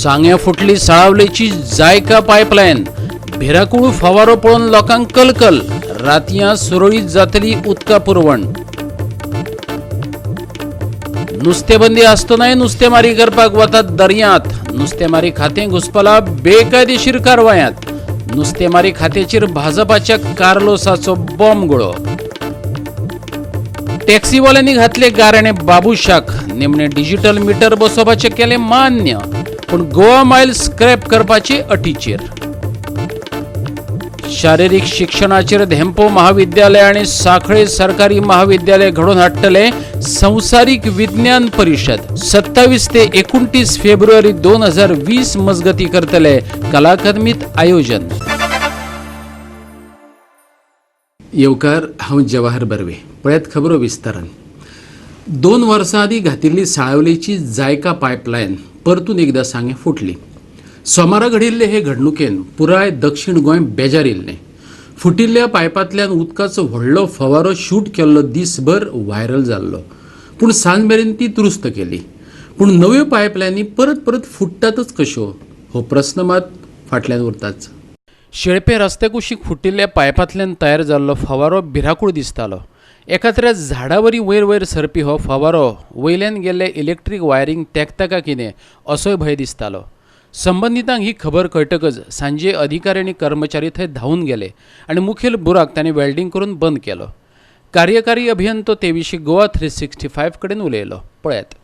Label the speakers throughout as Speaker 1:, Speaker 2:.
Speaker 1: सांग्या फुटली साळावलेची जायका पायपलायन. भिरांकूळ फवारो पळोवन लोकांक कलकल. रातयां सुरळीत जातली उदका पुरवण. नुस्तेबंदी आसतनाय नुस्तेमारी करपाक वतात दर्यांत. नुस्तेमारी खातें घुसपला बेकायदेशीर कारवायांत. नुस्तेमारी खात्याचेर भाजपाच्या कार्लोसाचो बॉम्ब गुळो. टॅक्सीवाल्यांनी घातले गाराणे बाबूशाक. निमणे डिजिटल मीटर बसोवपाचें केलें मान्य, पूण गोवा मायल स्क्रॅप करपाचे अटीचेर. शारिरीक शिक्षणाचेर धेंपो महाविद्यालय आनी सांखळे सरकारी महाविद्यालय घडोवन हाडटले संवसारीक विज्ञान परिशद. 27 ते 29 फेब्रुवारी 2020 मजगती करतले कला अकादमीत आयोजन. येवकार, हांव जवाहर बर्वे. पळयात खबरो विस्तारान. 2 वर्सां आदीं घातिल्ली साळावलेची जायका पायपलायन परतून एकदां सांगें फुटली. सोमारा घडिल्ले हे घडणुकेन पुराय दक्षिण गोंय बेजारिल्लें. फुटिल्ल्या पायपांतल्यान उदकाचो व्हडलो फवारो शूट केल्लो दीसभर व्हायरल जाल्लो, पूण सांज मेरेन ती दुरुस्त केली. पूण नव्यो पायपलायनी परत परत फुट्टातच कश्यो हो प्रस्न मात फाटल्यान उरताच. शेळपे रस्त्या कुशीक फुटिल्ल्या पायपांतल्यान तयार जाल्लो फवारो भिरांकूळ दिसतालो. एकाद्र्या झाडावरी वयर वयर सरपी हो फवारो वयल्यान गेल्ले इलेक्ट्रीक वायरींग तेंकता काय कितें असोय भंय दिसतालो. संबंदितांक ही खबर कळटकच सांजे अधिकारी आनी कर्मचारी थंय धांवून गेले आनी मुखेल बुराक तांणी वेल्डिंग करून बंद केलो. कार्यकारी अभियंतो ते विशीं गोवा 365 कडेन उलयलो, पळयात.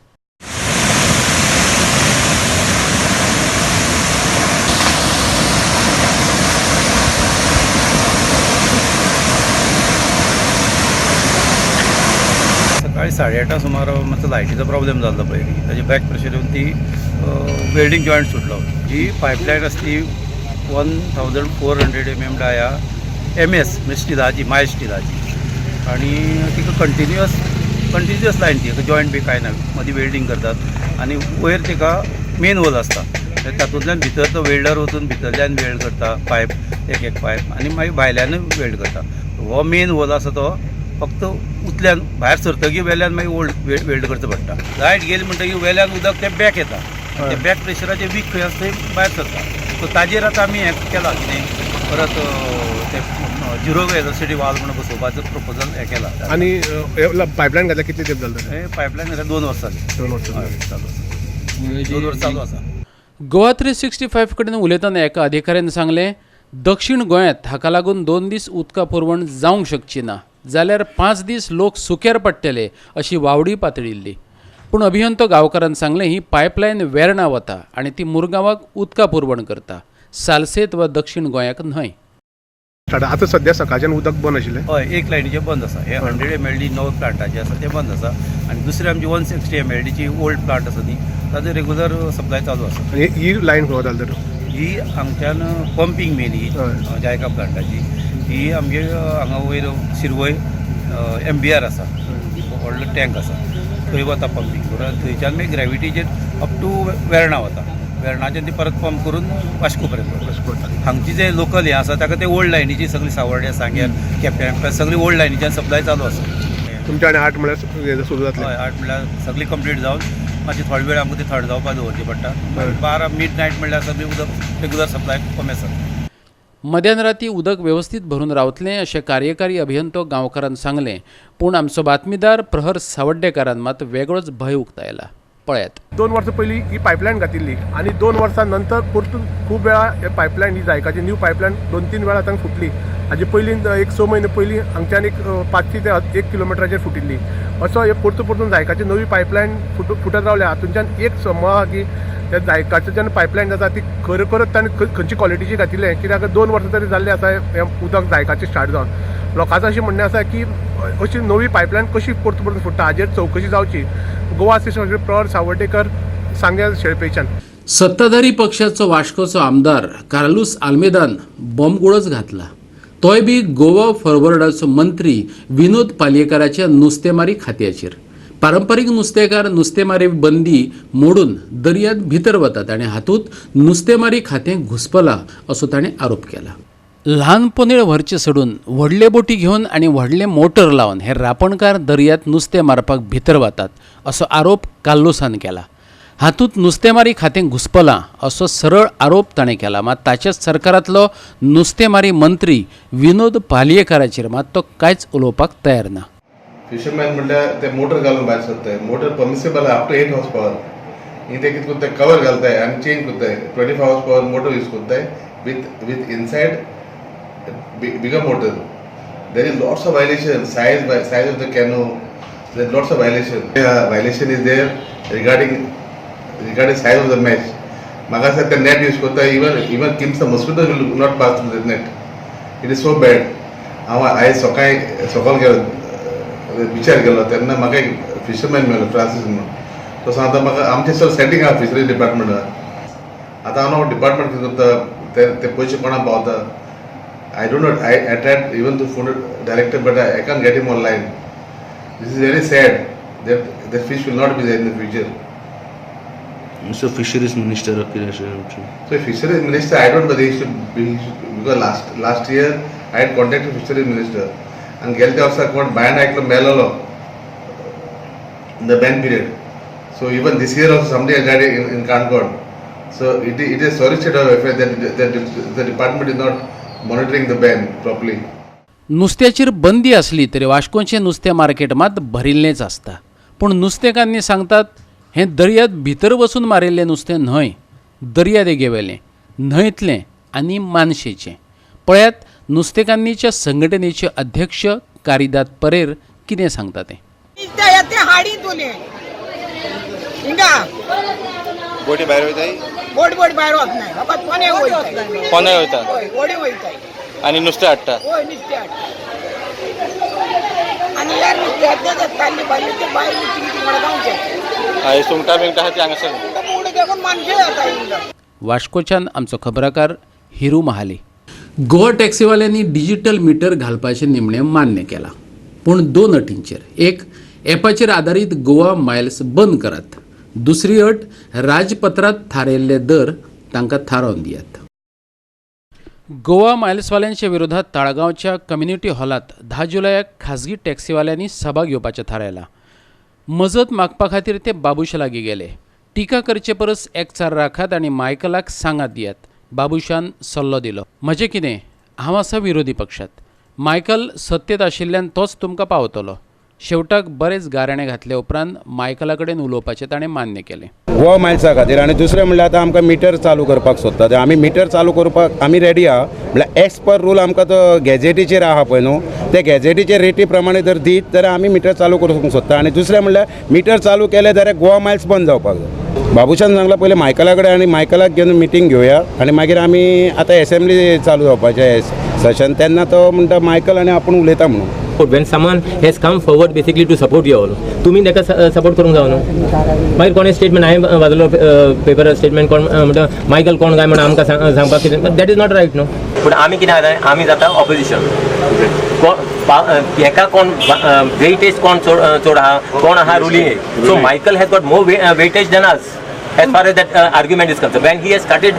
Speaker 2: सकाळी 8:30 सुमार मातसो लायटीचो प्रॉब्लेम जाल्लो पळय, ताजे बॅक प्रेशर येवन ती वेल्डींग जॉयंट सुटलो. ही पायपलायन आसा ती 1400 mm dia MS म्हणजे स्टिलाची, माय स्टिलाची, आनी तिका कंटिन्युअस कंटिन्युअस लायन, ती जॉयंट बी कांय ना. मदीं वेल्डींग करतात आनी वयर तिका मेन होल आसता, तातूंतल्यान भितर तो वेल्डर वचून भितरल्यान वेल्ड करता पायप, एक एक पायप, आनी मागीर भायल्यानूय वेल्ड करता. हो मेन होल आसा तो फक्त उतल्यान भायर सरतकीर वेल्यान मागीर ओल्ड वेल्ड करचो पडटा. लायट गेली म्हणटकीर वेल्यान उदक तें बॅक येता, ते बॅक प्रेशराचें वीक खंय आसा थंय भायर सरता. सो ताजेर आतां आमी हें केलां कितें परत ते झिरो वेलोसिटी वाल म्हणून बसोवपाचो प्रपोजल हें केला.
Speaker 3: आनी पायपलायन घातल्या कितले तेंप जाले?
Speaker 2: हे पायपलायन घातल्या 2 वर्सां जालीं.
Speaker 3: 2 वर्सां.
Speaker 2: हय, चालू आसा, 2 वर्सां चालू आसा.
Speaker 1: गोवा 365 कडेन उलयतना एका अधिकाऱ्यान सांगलें, दक्षिण गोंयांत हाका लागून 2 दीस उदका पुरवण जावंक शकची ना, जाल्यार 5 दीस लोक सुक्यार पडटले अशी वावडी पातळिल्ली. पूण अभियंतो गांवकारान सांगलें, ही पायपलायन वेर्णा वता आनी ती मुरगांवाक उदका पुरवण करता, सालसेत वा दक्षिण गोंयाक न्हय.
Speaker 3: आतां सद्या सकाळच्यान उदक बंद आशिल्लें.
Speaker 2: हय, एक लायनीचें बंद आसा. हे 100 MLD नव प्लांटाचें आसा तें बंद आसा आनी दुसरें आमची 160 MLDची ओल्ड प्लांट आसा ती, ताजो रेगुलर सप्लाय चालू आसा.
Speaker 3: आनी ही लायन खंय वताली तर?
Speaker 2: ही हांगच्यान पंपींग मेन ही जायका प्लांटाची, ही आमगे हांगा वयर शिरवय MBR आसा, व्हडलो टँक आसा, थंय वता पंपींग करून. थंयच्यान मागीर ग्रेविटीचेर अप टू वेर्णा वता, वेर्णाच्यान ती परत पंप करून वास्को पर्यंत वता. हांगची जे लोकल हें आसा ताका ते ओल्ड लायनीची सगळी सावर्ड्या, सांग्यार, केप्यां सगळी ओल्ड लायनीच्यान सप्लाय चालू आसा.
Speaker 3: तुमच्या आनी 8 म्हळ्यार सुरू जातलें?
Speaker 2: हय, 8 म्हळ्यार सगळी कंप्लीट जावन मातशी थोडे वेळ आमकां ती थंड जावपाक दवरची पडटा. 12 मिड नायट म्हणल्यार सगळी उदक रेगुलर सप्लाय कमी आसा.
Speaker 1: मध्यान राती उदक वेवस्थीत भरून रावतलें अशें कार्यकारी अभियंतो गांवकारान सांगलें, पूण आमचो बातमीदार प्रहर सावड्डेकारान मात वेगळोच भंय उक्तायला, पळयात.
Speaker 3: 2 वर्सां पयलीं ही पायपलायन घातिल्ली आनी 2 वर्सां नंतर परतून खूब वेळा हे पायपलायन, ही जायकाची न्यू पायपलायन 2-3 वेळा तांकां फुटली. हाजे पयलीं एक 6 म्हयने पयलीं हांगच्यान एक 500 ते 1 किलोमिटराचेर फुटिल्ली. असो हे परतून परतून जायकाची नवी पायपलायन फुटत रावल्या. हातूंच्यान एक समज आहा की त्या जायकाचो जेन्ना पायपलायन जाता ती खरोखरच ताणें खंयची क्वॉलिटीची घातिल्लें, कित्याक 2 वर्सां तरी जाल्लीं आसा हें उदक जायकाचें स्टार्ट जावन. लोकांचें अशें म्हणणें आसा की अशी नवी पायपलायन कशी परतून परतून फुट्टा, हाजेर चवकशी जावची. गोवा स्टेशन प्रहर सावर्डेकर, सांग्या शेळपेच्यान.
Speaker 1: सत्ताधारी पक्षाचो वास्कोचो आमदार कार्लूस आल्मेदान बॉम्बगुळोच घातला, तोय बी गोवा फॉरवर्डाचो मंत्री विनोद पालयेकाराच्या नुस्तेमारी खात्याचेर. पारंपारीक नुस्तेकार नुस्तेमारी बंदी मोडून दर्यांत भितर वतात आनी हातूंत नुस्तेमारी खातें घुसपलां असो ताणें आरोप केला. ल्हान पनेळ व्हरचे सोडून व्हडले बोटी घेवन आनी व्हडले मोटर लावन हे रापणकार दर्यांत नुस्तें मारपाक भितर वतात असो आरोप कार्लुसान केला. हातूंत नुस्तेमारी खातें घुसपलां असो सरळ आरोप ताणें केला. मात ताच्याच सरकारांतलो नुस्तेमारी मंत्री विनोद पालयेकाराचेर मात तो कांयच उलोवपाक तयार ना.
Speaker 4: फिशरमॅन म्हणल्यार ते मोटर घालून भायर सरताय. Motor permissible up to 8 horse power. ही ते कितें करताय, कवर घालताय आनी चेंज करताय. 25 हॉर्स पॉवर मोटर यूज करताय with inside bigger motor. There is lots of violation, size by size of the canoe. There lots of violation. Violation is there regarding size of the mesh. म्हाका दिसता ते नेट use करता, even किमसा mosquito will not pass through the net. It is so bad. हांव आयज सकाळी सकयल गेलो, बिचार गेलो तेन्ना म्हाका एक फिशरमॅन मेळ्ळो, फ्रांसीस म्हणून. तो सांगता म्हाका आमचे सर सेटींग आहा फिशरीज डिपार्टमेंटान. आतां हांव डिपार्टमेंट कितें करता, ते पयशे कोणाक पावता. I don't know. I tried even to phone director but I can get him online. This is very sad that the fish will not be there in the future.
Speaker 5: So fisheries minister कितें अशें आमचें?
Speaker 4: So fisheries minister, I don't know, he should because last year I had contacted fisheries minister and गेले त्या वर्सा कोण बायन एकलो मेलेलो in the ban period. So even this year also somebody has died in Canacona. So it is sorry state of affair that the department is not monitoring the ban properly.
Speaker 1: नुस्त्याचेर बंदी आसली तरी वास्कोचें नुस्तें मार्केट मात भरिल्लेंच आसता. पूण नुस्तेकान्नी सांगतात हें दर्यांत भितर वचून मारिल्लें नुस्तें न्हय, दर्या देगेवेलें, न्हंयतलें आनी मानशेचें. पळयात नुस्तेकान्नीच्या संघटनेचे अध्यक्ष कारिदाद परेर कितें सांगता तें.
Speaker 6: ते हाडी तुले हिंगा.
Speaker 7: बोटी भायर वयताय.
Speaker 6: बोट बोट भायर वचनाय बाबा, कोणे वयताय.
Speaker 7: कोणे वयता.
Speaker 6: हय, होडी वयताय.
Speaker 7: आनी नुस्तें हाडटा.
Speaker 6: हय, नुस्तें हाडटा आनी ह्या नुस्त्याचे ताल्ले भायले ते भायर नुस्तें मडगांवचे.
Speaker 7: हय, सुंगटां बिंगटां आहा ती हांगासर.
Speaker 6: उडो देखून मानशे जाता हिंगा.
Speaker 1: वास्कोच्यान आमचो खबराकार हिरू महाली. गोवा टॅक्सीवाल्यांनी डिजिटल मिटर घालपाचें निमणें मान्य केलां, पूण दोन अटींचेर. एक, एपाचेर आदारीत गोवा मायल्स बंद करात. दुसरी अट, राजपत्रांत थारायल्ले दर तांकां थारावन दियात. गोवा मायल्सवाल्यांच्या विरोधात ताळगांवच्या कम्युनिटी हॉलात 10 जुलयाक खाजगी टॅक्सीवाल्यांनी सभा घेवपाचें थारायलां. मजत मागपा खातीर ते बाबूशा लागीं गेले. टिका करचे परस एकचार राखात आनी मायकलाक सांगात दियात, बाबूशान सल्लो दिलो. म्हजें कितें, हांव आसा विरोधी पक्षात. मायकल सत्तेत आशिल्ल्यान तोच तुमकां पावतलो. शेवटाक बरेच गाराणें घातले उपरांत मायकला कडेन उलोवपाचें ताणें मान्य केलें.
Speaker 8: गोवा मायल्सा खातीर आनी दुसरें म्हणल्यार आतां आमकां मिटर चालू करपाक सोदता. ते आमी मिटर चालू करपाक आमी रेडी आहा. म्हणल्यार एज पर रूल आमकां तो गॅजेटीचेर आहा पळय न्हू, ते गॅजेटीचे रेटी प्रमाणे जर दीत जाल्यार आमी मिटर चालू करूंक सोदता. आनी दुसरें म्हणल्यार मिटर चालू केलें जाल्यार गोवा मायल्स बंद जावपाक जाय. बाबूशान सांगलां पयलें मायकला कडेन आनी मायकलाक घेवन मिटींग घेवया आनी मागीर आमी आतां एसेंब्ली चालू जावपाचें सेशन, तेन्ना तो म्हणटा मायकल आनी आपूण उलयता म्हणून.
Speaker 9: When someone has come forward basically to support you all, तुम्ही ताका सपोर्ट करूंक जाव न्हू. मागीर कोणें स्टेटमेंट हांवें वाजलो पेपरार स्टेटमेंट, कोण म्हणटा मायकल कोण काय म्हणून आमकां सांगपाक कितें, that is not right न्हू. पूण आमी कितें जाता, आमी जाता ऑपोजिशन. हेका कोण वेटेज कोण चड चड आहा, कोण आहा ruling. So Michael has got more weightage than us as far as that argument is concerned. When he has started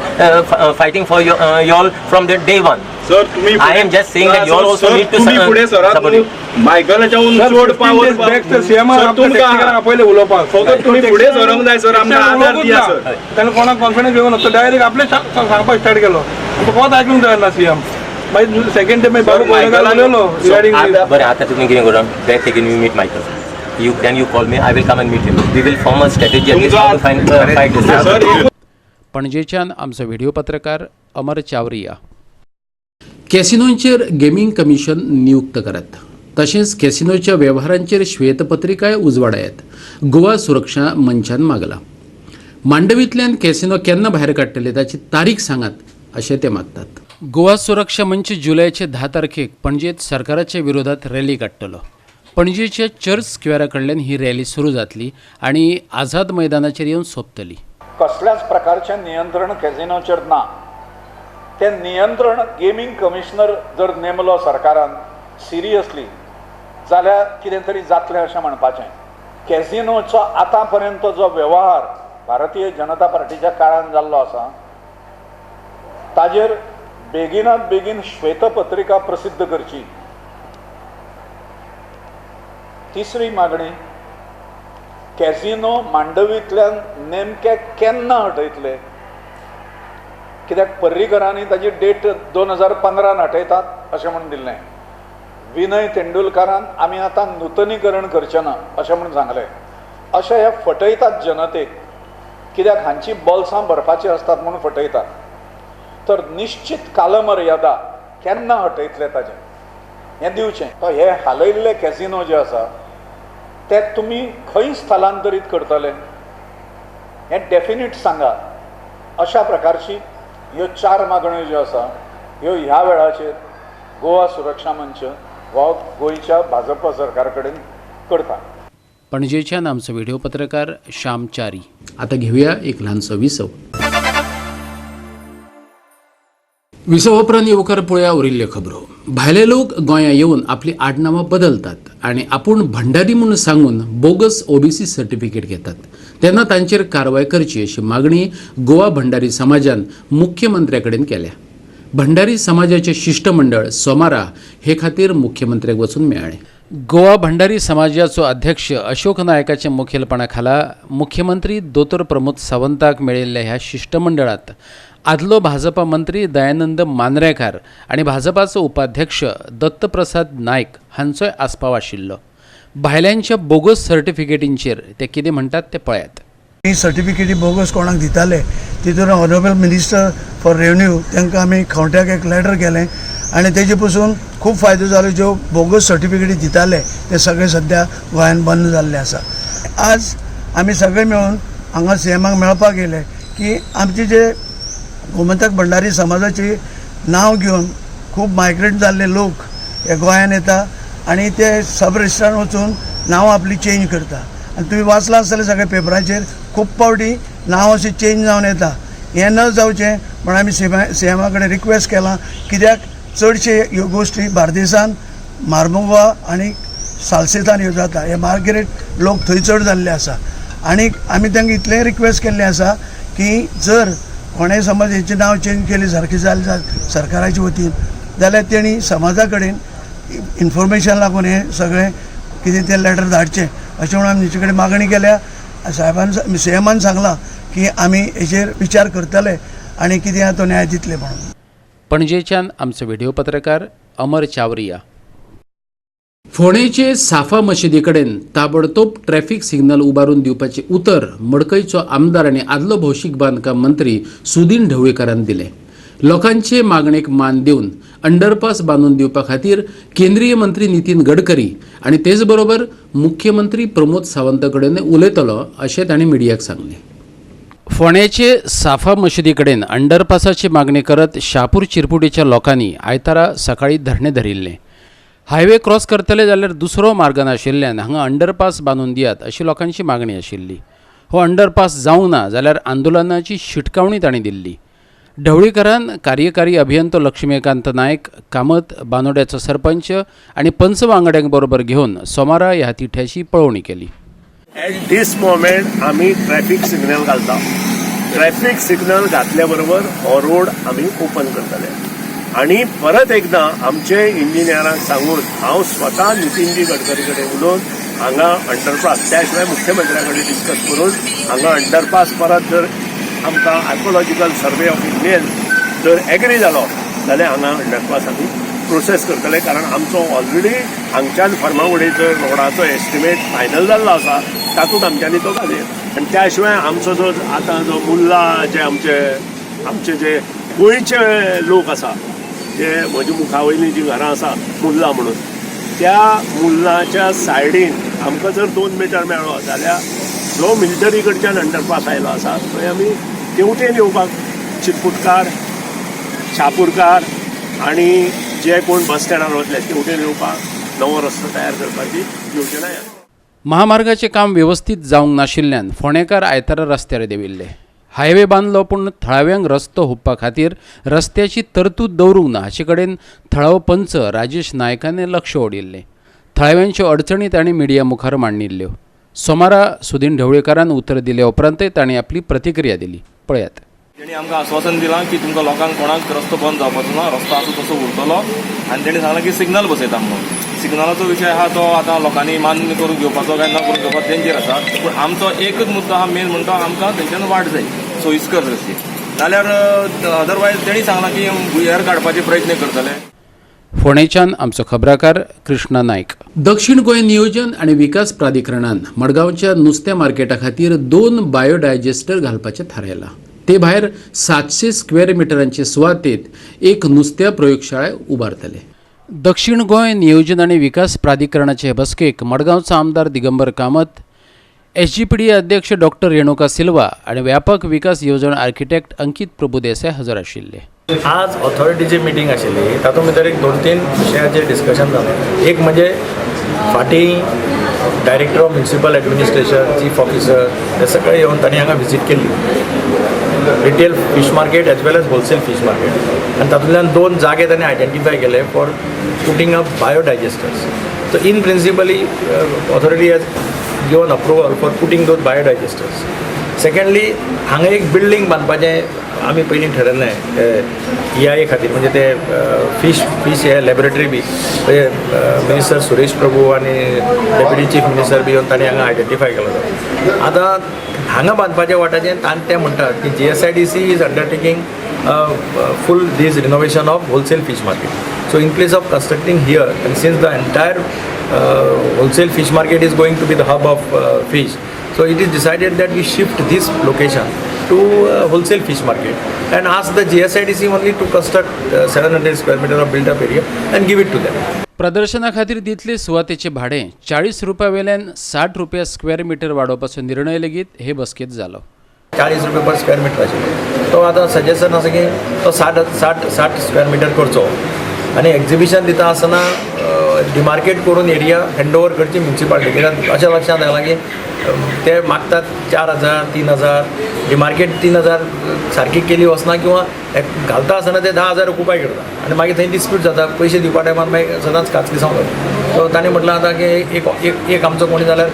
Speaker 9: fighting for you all from the day one.
Speaker 10: Sir, तुम्ही
Speaker 9: I am just saying that you all also need to
Speaker 10: तुम्ही फुडें सरात.
Speaker 9: Support it.
Speaker 10: मायकलाच्या चड power तुमकां
Speaker 11: पयले उलोवपाक.
Speaker 10: फकत तुम्ही फुडें सरोंक जाय सर, आमकां आदार दिया सर.
Speaker 11: ताणें कोणाक कॉन्फिडन्स घेवन तो डायरेक्ट आपले सांगपाक स्टार्ट केलो. कोत आयकूंक तयार ना सीएम. मागीर सेकंड डे मागीर बाबू उलयलो रिगार्डिंग.
Speaker 9: बरें, आतां तुमी कितें करा, back again you meet Michael, you then you call me, I will come and meet him. We will form a strategy against how to fight this.
Speaker 10: Sir.
Speaker 1: पणजेच्यान आमचो व्हिडिओ पत्रकार अमर चावरिया. कॅसिनोंचेर गेमींग कमिशन नियुक्त करात, तशेंच कॅसिनोच्या वेव्हारांचेर श्वेतपत्रिकाय उजवाडायात, गोवा सुरक्षा मंचान मागला. मांडवींतल्यान कॅसिनो केन्ना भायर काडटले ताची तारीख सांगात अशें ते मागतात. गोवा सुरक्षा मंच जुलयाचे 10 तारखेक पणजेत सरकाराच्या विरोधात रॅली काडटलो. पणजेच्या चर्च स्क्वेअरा कडल्यान ही रॅली सुरू जातली आनी आझाद मैदानाचेर येवन सोंपतली.
Speaker 12: कसल्याच प्रकारचें नियंत्रण कॅझिनोचेर ना. तें नियंत्रण गेमींग कमिशनर जर नेमलो सरकारान सिरियसली जाल्यार कितें तरी जातलें अशें म्हणपाचें. कॅझिनोचो आतां पर्यंत जो वेव्हार भारतीय जनता पार्टीच्या काळान जाल्लो आसा ताजेर बेगिनात बेगीन श्वेतपत्रिका प्रसिद्ध करची. तिसरी मागणी, कॅझिनो मांडवींतल्यान नेमके केन्ना हटयतले? कित्याक पर्रीकरांनी ताजी डेट 2015 हटयतात अशें म्हूण दिल्लें. विनय तेंडुलकारान आमी आतां नुतनीकरण करचें ना अशें म्हूण सांगलें. अशें हे फटयतात जनतेक, कित्याक हांची बोल्सां भरपाचीं आसतात म्हूण फटयतात. तर निश्चित कालमर्यादा केन्ना हटयतले ताजें हें दिवचें. हे हालयल्ले कॅझिनो जे आसा ते तुमी खंय स्थलांतरीत करतले हें डेफिनीट सांगा. अशा प्रकारची ह्यो 4 मागण्यो ज्यो आसा ह्यो ह्या वेळाचेर गोवा सुरक्षा मंच हो गोंयच्या भाजपा सरकार कडेन करता.
Speaker 1: पणजेच्यान आमचो व्हिडिओ पत्रकार श्याम च्यारी. आता घेऊया एक ल्हानसो विसव. विसव उपरांत येवकार पळोवया उरिल्ल्यो खबरो. भायले लोक गोंया येवन आपली आडनांवां बदलतात आनी आपूण भंडारी म्हूण सांगून बोगस ओबीसी सर्टिफिकेट घेतात, तेन्ना तांचेर कारवाय करची अशी मागणी गोवा भंडारी समाजान मुख्यमंत्र्या कडेन केल्या. भंडारी समाजाचें शिश्टमंडळ सोमारा हे खातीर मुख्यमंत्र्याक वचून मेळ्ळें. गोवा भंडारी समाजाचो अध्यक्ष अशोक नायकाच्या मुखेलपणा खाला मुख्यमंत्री दोतोर प्रमोद सावंताक मेळिल्ल्या ह्या शिश्टमंडळांत आदलो भाजपा मंत्री दयानंद मांद्रेकार आनी भाजपाचो उपाध्यक्ष दत्तप्रसाद नायक हांचोय आस्पाव आशिल्लो. भायल्यांच्या बोगस सर्टिफिकेटींचेर ते कितें म्हणटात ते पळयात.
Speaker 13: ही सर्टिफिकेटी बोगस कोणाक दिताले तितून ऑनरेबल मिनिस्टर फॉर रेवन्यू तांकां आमी खंवट्याक एक लेटर केलें आनी तेजे पसून खूब फायदो जालो. ज्यो बोगस सर्टिफिकेटी दिताले ते सगळे सद्या गोंयान बंद जाल्ले आसा. आज आमी सगळे मेळून हांगा सीएमाक मेळपाक येयले की आमचे जे गोमंतक भंडारी समाजाचे नांव घेवन खूब मायग्रंट जाल्ले लोक हे गोंयान येता आनी ते सब रजिस्ट्रान वचून नांवां आपली चेंज करता. आनी तुमी वाचलां आसतलें सगळ्या पेपरांचेर खूब फावटी नांव अशें चेंज जावन येता. हें न जावचें म्हण आमी सीएमा कडेन रिक्वेस्ट केलां, कित्याक चडशे ह्यो गोश्टी बार्देसान, मार्मुगोवा आनी सालसेतान ह्यो जाता. हे मार्गरेट लोक थंय चड जाल्ले आसा आनी आमी तांकां इतलें रिक्वेस्ट केल्लें आसा की जर कोणेय समज हेचें नांव चेंज केलें सारकें जालें सरकाराचे वतीन जाल्यार तेणी समाजा कडेन इन्फॉर्मेशन लागून हें सगळें कितें तें लेटर धाडचें अशें म्हणून आमी तेचे कडेन मागणी केल्या. साहेबान सीएमान सांगलां की आमी हेचेर विचार करतले आनी कितें आहा तो न्याय दितले म्हणून.
Speaker 1: पणजेच्यान आमचो व्हिडिओ पत्रकार अमर चावरिया. फोंडेचे साफा मशिदी कडेन ताबडतोब ट्रॅफिक सिग्नल उबारून दिवपाचें उतर मडकयचो आमदार आनी आदलो भौशीक बांदकाम मंत्री सुदीन ढवळीकारान दिलें. लोकांचे मागणेक मान दिवन अंडरपास बांदून दिवपा खातीर केंद्रीय मंत्री नितीन गडकरी आनी तेच बरोबर मुख्यमंत्री प्रमोद सावंत कडेन उलयतलो अशें तांणी मिडियाक सांगलें. फोंडेचे साफा मशिदी कडेन अंडरपासाची मागणी करत शापूर चिरपुटीच्या लोकांनी आयतारा सकाळी धरणें धरिल्लें. हायवे क्रॉस करतले जाल्यार दुसरो मार्ग नाशिल्ल्यान हांगा अंडरपास बांदून दियात अशी लोकांची मागणी आशिल्ली. हो अंडरपास जावंक ना जाल्यार आंदोलनाची शिटकावणी तांणी दिल्ली. ढवळीकरान कार्यकारी अभियंतो लक्ष्मीकांत नायक, कामत, बानोड्याचो सरपंच आनी पंच वांगड्यांक बरोबर घेवन सोमारा ह्या तिठ्याची पळोवणी केली.
Speaker 14: एट these moment आमी ट्रॅफिक सिग्नल घालता. ट्रॅफिक सिग्नल घातल्या बरोबर हो रोड आमी ओपन करतले आनी परत एकदां आमचे इंजिनियरांक सांगून हांव स्वता नितीनजी गडकरी कडेन उलोवन हांगा अंडरपास, त्या शिवाय मुख्यमंत्र्या कडेन डिस्कस करून हांगा अंडरपास परत जर आमकां आर्कोलॉजिकल सर्वे ऑफ इंडियन जर एग्री जालो जाल्यार हांगा अंडरपास आमी प्रोसेस करतले. कारण आमचो ऑलरेडी हांगच्यान फर्मागुडीचो रोडाचो एस्टिमेट फायनल जाल्लो आसा, तातूंत आमच्यांनी तो घालया. आनी त्या शिवाय आमचो जो आतां जो मुल्ला जे आमचे आमचे जे गोंयचे लोक आसा, जे म्हज्या मुखा वयलीं जीं घरां आसा मुल्ला म्हणून, त्या मुल्लाच्या सायडीन आमकां जर 2 मिटर मेळ्ळो जाल्यार जो मिलिटरी कडच्यान अंडरपास आयलो आसा थंय आमी तेवटेन येवपाक चिरपुटकार, शापूरकार आनी जे कोण बस स्टँडार वतले तेवटेन येवपाक नवो रस्तो तयार करपाची योजना.
Speaker 1: महामार्गाचें काम वेवस्थीत जावंक नाशिल्ल्यान फोंडेकार आयतारा रस्त्यार देंविल्ले. हायवे बांदलो पूण थळाव्यांक रस्तो हुपपा खातीर रस्त्याची तरतूद दवरूंक ना हाचे कडेन थळावो पंच राजेश नायकान लक्ष ओडिल्लें. थळाव्यांच्यो अडचणी तांणी मिडिया मुखार मांडिल्ल्यो. सोमारा सुदीन ढवळीकारान उतर दिले उपरांतय तांणी आपली प्रतिक्रिया दिली. पळयात.
Speaker 15: तेणी आमकां आश्वासन दिलां की तुमकां लोकांक कोणाक रस्तो बंद जावपाचो ना, रस्तो आसा तसो उरतलो. आनी तेणी सांगलां की सिग्नल बसयता म्हणून. सिग्नलाचो विशय आहा तो आतां लोकांनी मान्य करून घेवपाचो काय ना करून घेवपाचो तेंचेर आसा. पूण आमचो एकच मुद्दो आहा मेन म्हणटा आमकां थंयच्यान वाट जाय सोयीस्कर रस्ते, जाल्यार अदरवायज तेणी सांगलां की भुंयर काडपाचे प्रयत्न करतले.
Speaker 1: फोंडेच्यान आमचो खबराकार कृष्णा नायक. दक्षिण गोंय नियोजन आनी विकास प्राधिकरणान मडगांवच्या नुस्त्या मार्केटा खातीर 2 बायोडायजेस्टर घालपाचें थारायलां. ते भायर 700 स्क्वेअर मिटरांचे सुवातेत एक नुस्त्या प्रयोगशाळा उबारतले. दक्षिण गोंय नियोजन आनी विकास प्राधिकरणाचे बसकेक मडगांवचो आमदार दिगंबर कामत, SGPD अध्यक्ष डॉक्टर रेणुका सिल्वा आनी व्यापक विकास येवजण आर्किटेक्ट अंकित प्रभुदेसाय हजर आशिल्ले.
Speaker 16: आज ऑथॉरिटीची मिटींग आशिल्ली तातूंत भितर एक 2-3 विशयाचेर डिस्कशन जालें. एक म्हणजे फाटीं director of municipal administration, chief officer हे सगळे येवन तांणी हांगा विजीट केल्ली, retail fish market as well as wholesale fish market. आनी तातूंतल्यान 2 जागे तांणी आयडेंटिफाय केले for putting up biodigesters. So in principally authority has given approval for putting those biodigesters. Secondly हांगा एक बिल्डींग बांदपाचें आमी पयलीं ठरयल्लें EIA खातीर, म्हणजे ते फीश हे लॅबोरेटरी बी म्हणजे मिनिस्टर सुरेश प्रभू आनी डेप्युटी चीफ मिनिस्टर बी येवन तांणी हांगा आयडेंटिफाय केलो. आतां हांगा बांदपाचें वाटाचें आनी ते म्हणटात की GSIDC is undertaking full this renovation of wholesale fish market. So in place of constructing here, and since the entire wholesale fish market is going to be the hub of fish, so it is decided that we shift this location to wholesale fish market and ask the GSIDC only to construct 700 square meter of built up area and give it to them.
Speaker 1: प्रदर्शना खातीर दितले सुवातेचे भाडें 40 रुपया वेल्यान 60 रुपया square metre वाडोवपाचो निर्णय लेगीत हे बसकेत जालो.
Speaker 16: 40 रुपये पर स्क्वेअर मिटर आशिल्लो तो आतां सजेशन आसा की तो 60 स्क्वेअर मिटर करचो आनी एक्झिबिशन दिता आसतना डिमार्केट करून एरिया हँड ओवर करची म्युनिसिपालिटी. कित्याक अशें लक्षांत आयलां की ते मागतात 4,000 3,000, डिमार्केट 3,000 सारकी केली वचना किंवा घालता आसतना ते 10,000 ऑक्युपाय करता आनी मागीर थंय डिस्प्यूट जाता. पयशे दिवपा टायमार मागीर सदांच काचकिसांव जाता. सो ताणें म्हटलां आतां की एक आमचो कोणी जाल्यार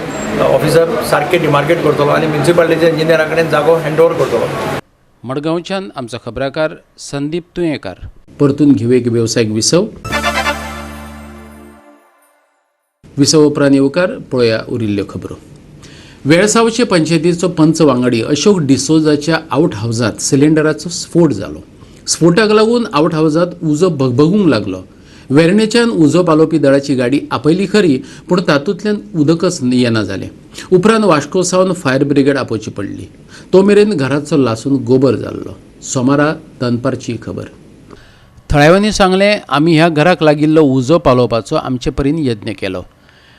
Speaker 16: ऑफिसर सारकें डिमार्केट करतलो आनी म्युनिसिपालिटीच्या इंजिनियरा कडेन जागो हँड ओवर करतलो.
Speaker 1: मडगांवच्यान आमचो खबराकार संदीप तुयेंकार. परतून घेवया एक वेवसायीक विसव. विसव उपरांत येवकार पळोवया उरिल्ल्यो खबरो. वेळसावचे पंचायतीचो पंच वांगडी अशोक डिसोजाच्या आवट हावजांत सिलिंडराचो स्फोट जालो. स्फोटाक लागून आवट हावजांत उजो भगभगूंक लागलो. वेर्णेच्यान उजो पालोवपी दळाची गाडी आपयली खरी, पूण तातूंतल्यान उदकच येना जालें. उपरांत वास्को सावन फायर ब्रिगेड आपोवची पडली. तो मेरेन घराचो लासून गोबर जाल्लो. सोमारा दनपारची खबर. थळाव्यांनी सांगलें, आमी ह्या घराक लागिल्लो उजो पालोवपाचो आमचे परीन यत्न केलो.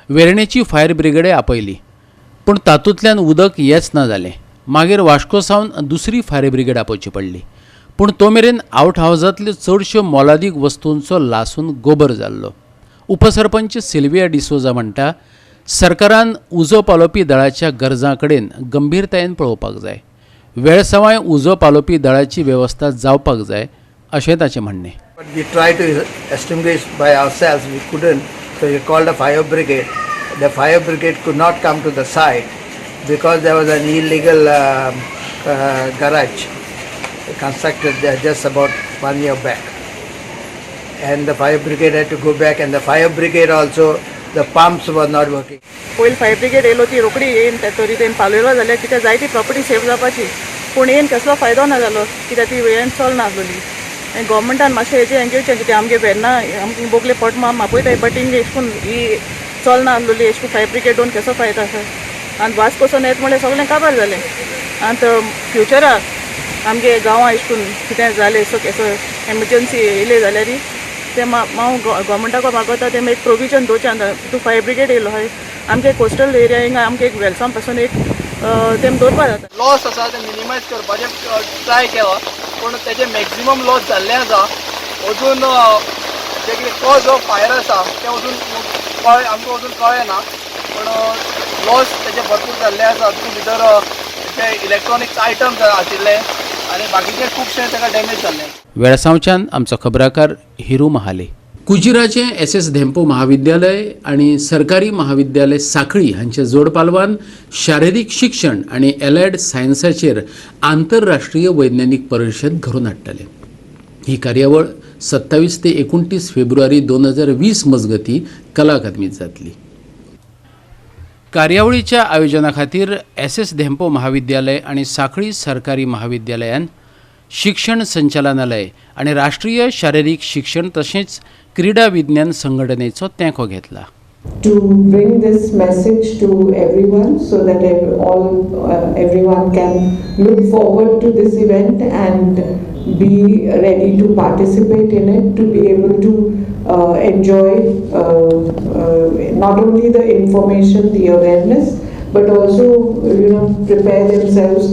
Speaker 1: वेर्णेची फायर ब्रिगेडय आपयली, पूण तातूंतल्यान उदक येच ना जालें. मागीर वास्को सावन दुसरी फायर ब्रिगेड आपोवची पडली, पूण तो मेरेन आवट हावजांतल्यो चडश्यो मोलादीक वस्तूंचो लासून गोबर जाल्लो. उपसरपंच सिल्विया डिसोजा म्हणटा, सरकारान उजो पालोवपी दळाच्या गरजां कडेन गंभीरतायेन पळोवपाक जाय. वेळसवाय उजो पालोवपी दळाची वेवस्था जावपाक जाय अशें ताचें म्हणणें.
Speaker 17: But we tried to extinguish by ourselves, we couldn't, so we called the fire brigade. The fire brigade could not come to the site because there was an illegal garage constructed there just about 1 year back. And the fire brigade had to go back, and the fire brigade also, the pumps were not working.
Speaker 18: पयलीं fire brigade येयलो ती रोखडी येयन तरी तेणी पालयलो जाल्यार कित्याक जायती property save जावपाची, पूण येयन कसलो फायदो ना जालो कित्याक ती हें चलना आसलोली. आनी गोवोरमेंटान मातशें हेजें हें घेवचें कित्याक आमगे वेर्ना आमगे बोगले पोट मापयताय, बट हिंग एशें कोन्न ही चलना आसलोली, एशें कोन्न फायर ब्रिगेड दोन कसो फायदो आसा. आनी वास पसून येता म्हणल्यार सगळें काबार जालें. आनी फ्युचराक आमगे गांवां एशें कोन्न कितें जालें सो केसो एमर्जन्सी येयले जाल्यार तें हांव गोवोरमेंटाक मागोता तें एक प्रोविजन दवरचें. तूं फायर ब्रिगेड येयलो हय आमगे कोस्टल एरिया हिंगा आमगे एक वेलसांव पासून एक तेम दवरपा जाता.
Speaker 19: लॉस आसा ते मिनिमायज करपाचें ट्राय केला, पूण तेजे मॅक्झिमम लॉस जाल्ले आसा. अजून जे कितें कॉज ऑफ फायर आसा तें अजून कळ्ळें आमकां, अजून कळ्ळें ना, पूण लॉस तेजे भरपूर जाल्ले आसा. तितून भितर जे इलेक्ट्रॉनिक्स आयटम्स आशिल्ले आनी बाकीचे खुबशे ताका डॅमेज जाल्ले.
Speaker 1: वेळसांवच्यान आमचो खबराकार हिरू महाले. कुजिराचें SS Dempo महाविद्यालय आनी सरकारी महाविद्यालय साखळी हांच्या जोडपालवान शारिरीक शिक्षण आनी एलायड सायन्साचेर आंतरराष्ट्रीय वैज्ञानीक परिशद घडोवन हाडटले. ही कार्यावळ 27 ते 29 फेब्रुवारी 2020 मजगती कला अकादमीत जातली. कार्यावळीच्या आयोजना खातीर एस एस धेंपो महाविद्यालय आनी सांखळी सरकारी महाविद्यालयान शिक्षण संचालनालय आनी राष्ट्रीय शारिरीक शिक्षण तशेंच क्रिडा विज्ञान संघटनेचो तेंको घेतला.
Speaker 20: To bring this message to everyone so that everyone can look forward to this event and be ready to participate in it, to be able to enjoy not only the information, the awareness, but also prepare themselves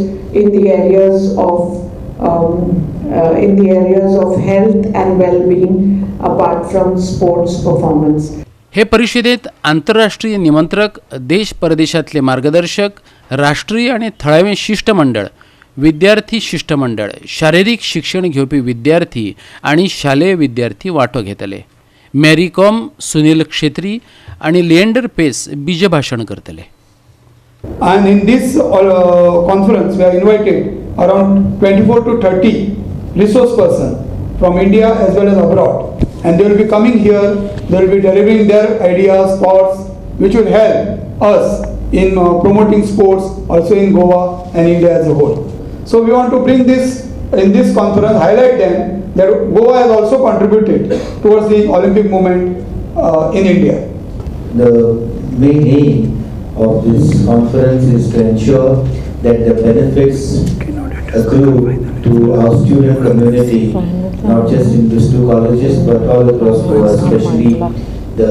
Speaker 20: in the areas of health and well-being apart from sports performance.
Speaker 1: हे परिशदेंत आंतरराष्ट्रीय निमंत्रक, देश परदेशांतले मार्गदर्शक, राष्ट्रीय आनी थळावें शिश्टमंडळ, विद्यार्थी शिश्टमंडळ, शारिरीक शिक्षण घेवपी विद्यार्थी आनी शालेय विद्यार्थी वांटो घेतले. मॅरी कॉम, सुनील क्षेत्री आनी लिएंडर पेस बीजभाशण करतले.
Speaker 11: And in this conference, we are invited around 24 to 30 resource person from India as well as abroad. And they will be coming here, they will be delivering their ideas, thoughts, which will help us in promoting sports also in Goa and India as a whole. So we want to bring this in this conference, highlight them that Goa has also contributed towards the Olympic movement in India.
Speaker 21: The main aim of this conference is to ensure that the benefits accrue to our student community, not just in these two colleges, but all across Goa, especially the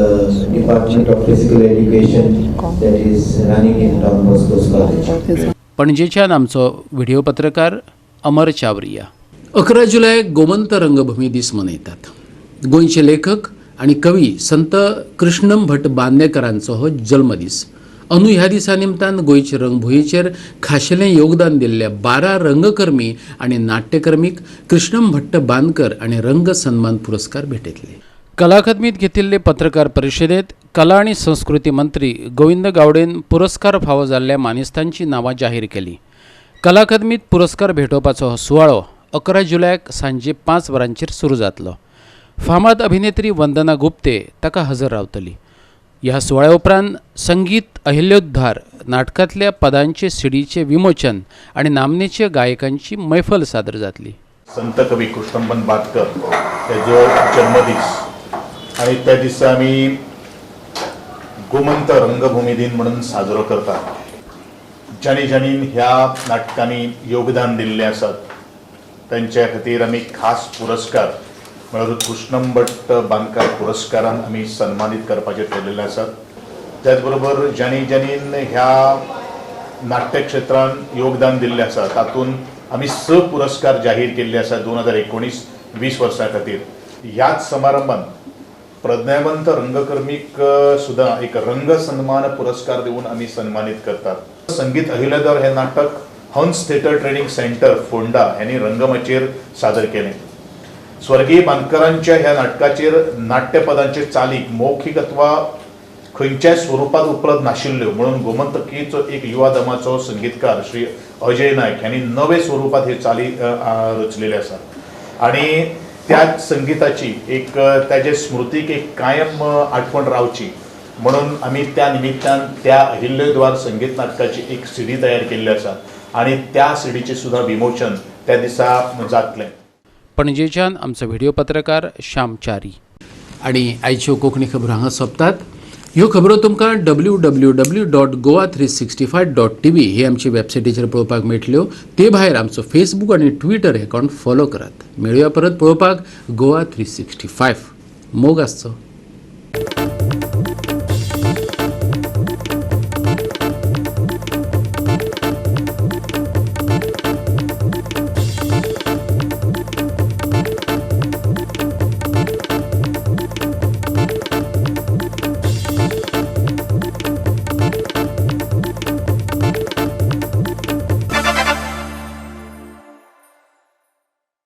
Speaker 21: Department of Physical Education that is running in Don Bosco's College.
Speaker 1: पणजेच्यान आमचो video पत्रकार अमर चावरिया. 11 जुलय गोमंत रंगभूमी दीस मनयतात. गोंयचे लेखक आनी कवी संत कृष्णम भट बांदेकरांचो हो जल्मदीस. अंदू ह्या दिसा निमतान गोंयचे रंगभुंयेचेर खाशेलें योगदान दिल्ल्या 12 रंगकर्मी आनी नाट्यकर्मीक कृष्णम भट्ट बांदकर आनी रंग सन्मान पुरस्कार भेटयतले. कला अकादमीत घेतिल्ले पत्रकार परिशदेत कला आनी संस्कृती मंत्री गोविंद गावडेन पुरस्कार फावो जाल्ल्या मानेस्तांची नांवां जाहीर केली. कला अकादमीत पुरस्कार भेटोवपाचो हो सुवाळो 11 जुलयाक सांजे 5 वरांचेर सुरू जातलो. फामाद अभिनेत्री वंदना गुप्ते ताका हजर रावतली. ह्या सुवाळ्या उपरांत संगीत अहिल्योद्धार नाटकांतल्या पदांचे सिडीचे विमोचन आनी नामनेच्या गायकांची मैफल सादर जातली.
Speaker 22: संत कवी कृष्णमभट बांदकर हेजो जन्मदीस आनी त्या दिसा आमी गोमंत रंगभूमी दिन म्हणून साजरो करतात. ज्यांनी ज्यांनी ह्या नाटकांनी योगदान दिल्लें आसात, तांच्या खातीर आमी खास पुरस्कार म्हळ्यार कृष्णमभट बांदकार पुरस्कारान आमी सन्मानीत करपाचें ठरलेलें आसात. त्याच बरोबर ज्यांनी ज्यांनी ह्या नाट्यक्षेत्रान योगदान दिल्लें आसा, तातूंत आमी स पुरस्कार जाहीर केल्ले आसा 2019-20 वर्सां खातीर. ह्याच समारंभान प्रज्ञावंत रंगकर्मीक सुद्दां एक रंग सन्मान पुरस्कार दिवन आमी सन्मानीत करतात. संगीत अहिल्याद्वार हें नाटक हंस थिएटर ट्रेनिंग सेंटर, फोंडा ह्यांनी रंगमाचयेर सादर केलें. स्वर्गीय बांदकरांच्या ह्या नाटकाचेर नाट्यपदांचे चालीक मौखीक अथवा खंयच्याय स्वरुपात उपलब्ध नाशिल्ल्यो, म्हणून गोमंतकीचो एक युवा दमाचो संगीतकार श्री अजय नायक ह्यांनी नवे स्वरुपात हे चाली रचलेले आसात आनी त्याच संगीताची एक त्याचे स्मृतीक एक कायम आठवण रावची म्हणून आमी त्या निमित्तान त्या अहिल्यद्वार संगीत नाटकाची एक सीडी तयार केल्ली आसा आनी त्या सीडीचें सुद्दां विमोचन त्या दिसा जातलें.
Speaker 1: पणजेच्यान आमचो व्हिडिओ पत्रकार श्याम च्यारी. आनी आयच्यो कोंकणी खबरो हांगा सोंपतात. ह्यो खबरो तुमकां www.goa365.tv ही आमची वेबसायटीचेर पळोवपाक मेळटल्यो. ते भायर आमचो फेसबूक आनी ट्विटर अकावंट फॉलो करात. मेळुया परत पळोवपाक गोवा 365. मोग आसचो.